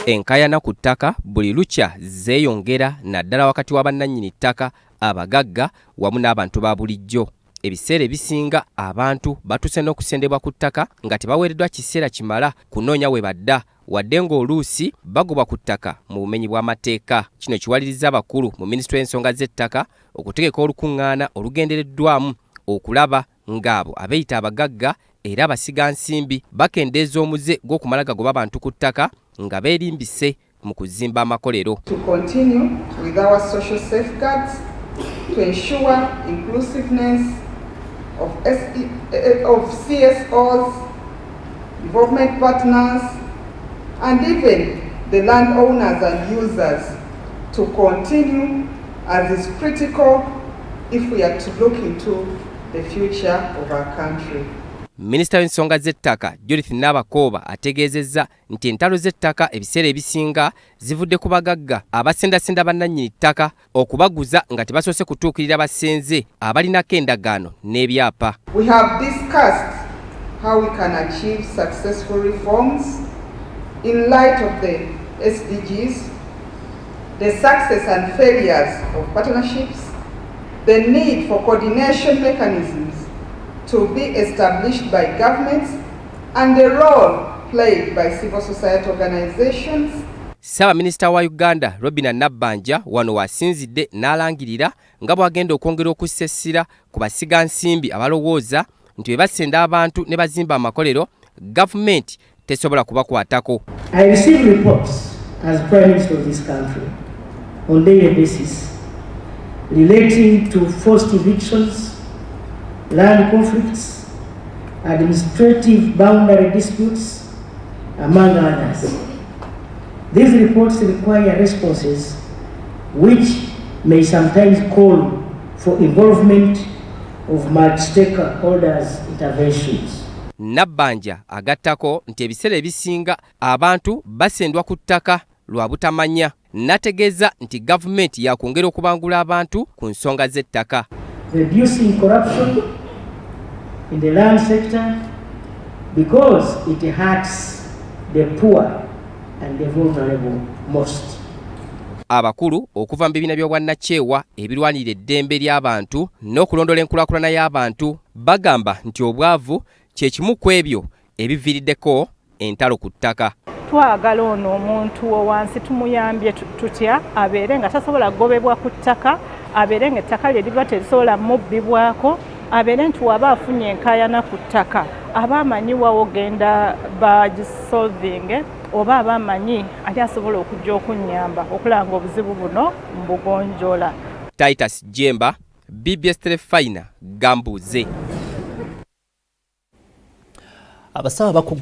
Enkaayana ku ttaka buli lukya zeeyongera naddala wakati wa bannannyini ttaka abagagga wamu n'abantu ba bulijjo. Ebiseera ebisinga abantu batuuse n'okusendebwa ku ttaka nga tebaweereddwa kiseera kimala kunoonya we badda wadde ng'oluusi bagobwa ku ttaka mu bumenyi bw'amateeka. Kino kiwalirizza abakulu mu minisitule y'ensonga z'ettaka okutegeka olukuŋŋaana olugendereddwamu okulaba ng'abo abeeyita abagagga era abasigansimbi bakendeeza omuze gw'okumala gagoba bantu ku ttaka nga beerimbise mu kuzimba amakolero. To continue with our social safeguards to ensure inclusiveness of, SE, of CSOs, development partners, and even the landowners and users to continue, as is critical if we are to look into the future of our country. Minisita w'ensonga z'ettaka Judith Nabakooba ategeezezza nti entalo z'ettaka ebiseera ebisinga zivudde ku bagagga abasendasenda bannannyini ttaka okubaguza nga tebasoose kutuukirira basenze abalinako endagaano n'ebyapa. We have discussed how we can achieve successful reforms in light of the SDGs, the success and failures of partnerships, the need for coordination mechanisms to be established by governments, and the role played by civil society organizations. Ssaabaminisita wa Uganda Robinah Nabbanja wano w'asinzidde n'alangirira nga bw'agenda okwongera okussa essira ku basigansimbi abalowooza nti bwe basenda abantu ne bazimba amakolero, gavumenti tesobola kubakwatako. I receive reports as Prime Minister of this country on daily basis relating to forced evictions, land conflicts, administrative boundary disputes, among others. These reports require responses which may sometimes call for involvement of multi-stakeholders interventions. Nabbanja agattako nti ebiseera ebisinga abantu basendwa ku ttaka lwa butamanya, n'ategeeza nti gavumenti yakwongera okubangula abantu ku nsonga z'ettaka. Reducing corruption in the land sector, because it hurts the poor and the vulnerable most. Abakulu okuva mu bibiina by'obwannakyewa ebirwanirira eddembe ly'abantu n'okulondoola enkulaakulana y'abantu bagamba nti obwavu kye kimu ku ebyo ebiviiriddeko entalo ku ttaka. Twagala ono omuntu owansi tumuyambye tutya abeere nga tasobola kugobebwa ku ttaka, abeere nga ettaka lye liba terisobola mubbibwako, abeere nti waba afunye enkaayana ku ttaka aba amanyi wawo genda bagisolving, oba aba amanyi ani asobola okujja okunnyamba okulaba nga obuzibu buno mbugonjola. Titus Jemba, BBS Terefayina, Gambuuze. Abasawo abakugu